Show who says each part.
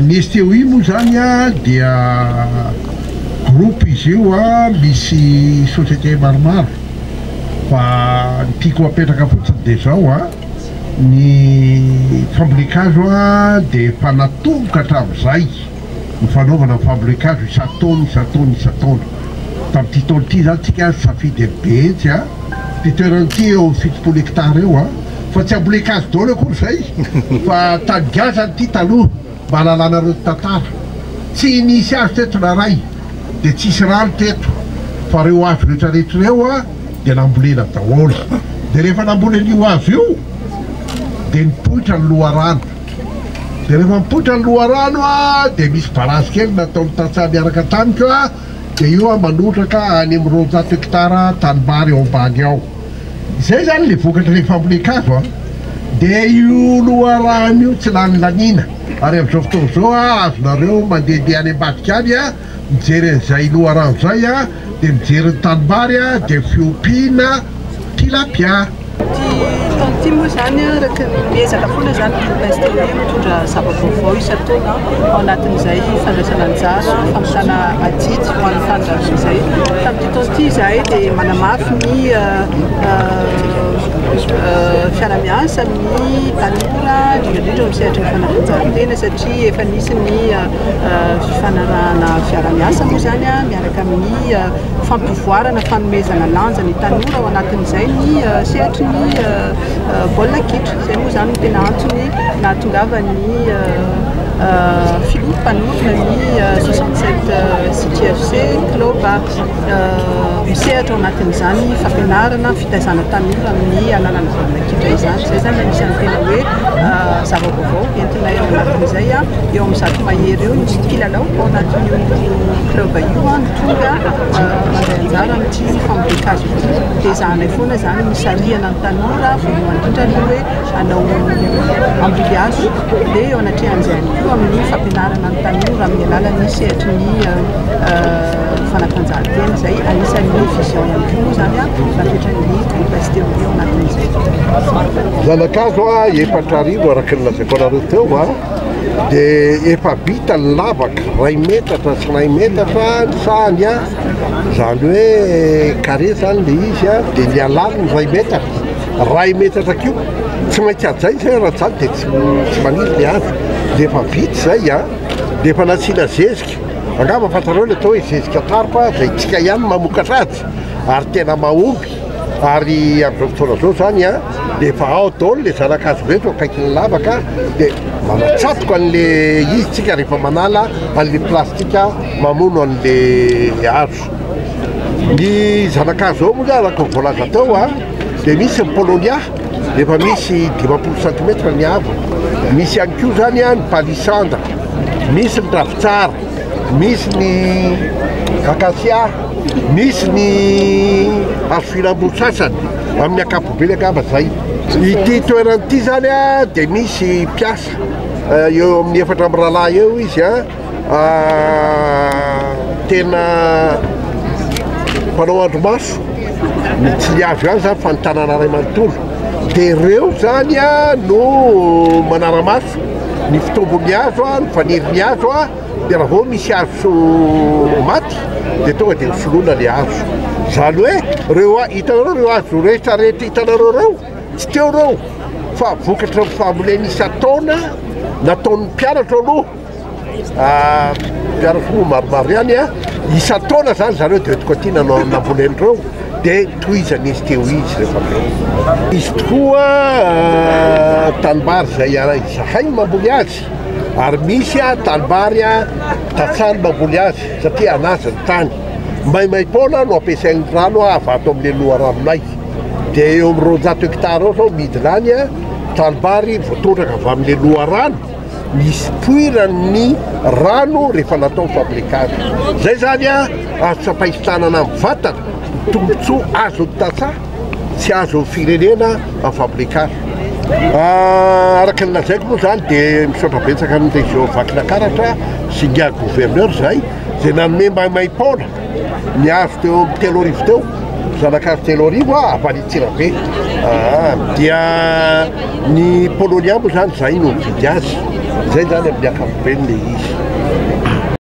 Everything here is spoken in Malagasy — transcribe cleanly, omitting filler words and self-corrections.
Speaker 1: Ny STOI moa izany dia groupe izy io misy société maromaro fa ny tiako apetraka fotsiny dia izao, ny fambolen-kazo dia efa natomboka hatramin'izay ny fanaovana ny fambolen-kazo isan-taona isan-taona isan-taona. Tamin'ity taona ity izany tsika nisafidy an'i Behenjy. Ity toerana ity eo amin'ny 70 hectares eo an! Fa tsy ambolen-kazo daholo akory izay fa tany gazana ity taloha mba halalanareo ny tantara. Tsy nisy hazo teto na iray dia tsisy rano teto fa ireo hazo rehetra rehetra ireo an dia nambolena daholo. Dia rehefa namboly an'io hazo io dia nipoitra ny loharano. Dia rehefa nipoitra ny loharano an dia misy barazy kely nataon'ny tantsaha miaraka tamiko an. Dia io aho manotraka any amin'ny 200 hectares tanimbary ao ambany ao. Izay izany ilay vokatr'ilay fambolen-kazo an! Dia io loharano io tsy lany laniana. Ary amin'izao fotoana izao an, azonareo mandehandeha any ambadika any an, mijery an'izay loharano izay an, dia mijery ny tanimbary an, dia fiompiana tilapia.
Speaker 2: Ity taona ity moa izany araka ny miezaka foana izany ny groupe STOE mitondra zava-baovao isan-taona ao anatin'izay fandraisana anjara, fampitana adidy ho an'ny tanindrazana izay. Tamin'ity taona ity izahay dia manamafy ny fiaraha-miasa amin'ny tanora indrindra indrindra eo amin'ny sehatry ny fanatanjahantena satria efa nisy ny fifanarahana fiaraha-miasa moa izany miaraka amin'ny fampivoarana, fanomezana lanja ny tanora ao anatin'izay ny sehatry ny baolina kitra. Izay moa izany no tena antony nahatongavan'ny filoha mpanorina ny 67 City FC, club misehatra ao anatin'izany fampianarana, fitaizana tanora amin'ny alalan'ny baolina kitra izany. Izay izany anisan'ny tena hoe zava-baovao entinay ao anatin'izay. Eo amin'ny 100 mahery eo ny mpilalao ao anatin'io club io. Tonga mandray anjara amin'ity fambolen-kazo ity. Dia ezahanay foana izany ny hisarihana ny tanora, voalohany indrindra aloha hoe hanao hamboly hazo, dia eo anatrehan'izay ihany koa amin'ny fampianarana ny tanora amin'ny alalan'ny sehatry ny fanatanjahantena izay anisan'ny vision ihany koa moa izany napetran'ny groupe STOE ao anatin'izay.
Speaker 1: Zana-kazo 4000 araka ny lazaiko anareo teo. Dia efa vita ny lavaka, iray metatra sy iray metatra ny sahany an, izany hoe carré izany ilay izy an, dia ny halaliny iray metatra, iray metatra koa, tsy maintsy hajaina izay raha tsy izany dia tsy maniry ilay hazo, dia efa vita izay an, dia efa nasiana zezika, angamba fantatrareo ilay atao hoe zezika tarpa izay tsika ihany no mamokatra azy ary tena mahomby. Ary amin'izao fotoana izao izany an, dia efa ao daholo ilay zana-kazo rehetra eo akaikin'ny lavaka dia manatsatoka an'ilay izy tsika rehefa manala an'ilay plastika mamono an'ilay hazo. Ny zana-kazo ao moa izany araka ny voalaza teo an, dia misy ny polonia efa misy 50 centimètre ny haavony, misy ihany koa izany an ny palissandre, misy ny ravintsara, misy ny acacia. Misy ny hazo filambo sasany, amin'ny ankapobeny angamba izay. Ity toerana ity izany dia misy mpiasa eo amin'ny efatra amby rahalahy eo izy tena mpanao andrimaso, ny tsy ny hazo ihany izany fa ny tanàna iray manontolo. Dia ireo izany no manara-maso ny fitombon'ny hazo, ny fanirin'ny hazo. Dia raha vao misy hazo maty dia tonga dia misoloana ilay hazo. Izany hoe ireo hitanareo ireo hazo rehetra rehetra hitanareo ireo tsy teo ireo fa vokatry ny fambolena isan-taona nataon'ny mpianatra aloha, mpianatra moa maromaro ihany an, isan-taona izany zareo dia entiko aty nanao namboly an'ireo dia tohizan'izy teo izy rehefa avy eo. Izy tokoa tanimbary izay izahay no mamboly azy. Ary misy tanimbary tantsaha no mamboly azy satria anazy ny tany. Maimaim-poana no ampiasain'ny rano avy ato amin'ilay loharanonay. Dia eo amin'ny 200 hectares eo izao midina any tanimbary voatondraka avy amin'ilay loharano misy poiran'ny rano rehefa natao ny fambolen-kazo. Izay izany azo tsapain-tanana amin'ny vatana ny tombontsoa azon'ny tantsaha sy azon'ny firenena amin'ny fambolen-kazo. Araka ny lazaiko moa izany dia misaotra betsaka ny région Vakinankaratra sy ingahy gouverneur izay izay nanome maimaim-poana ny hazo teo amin'ny 3000 teo, zanakazo 3000 avy any Antsirabe. Dia ny Polonia moa izany izahay no nividy azy. Izay izany amin'ny ankapobeny ilay izy.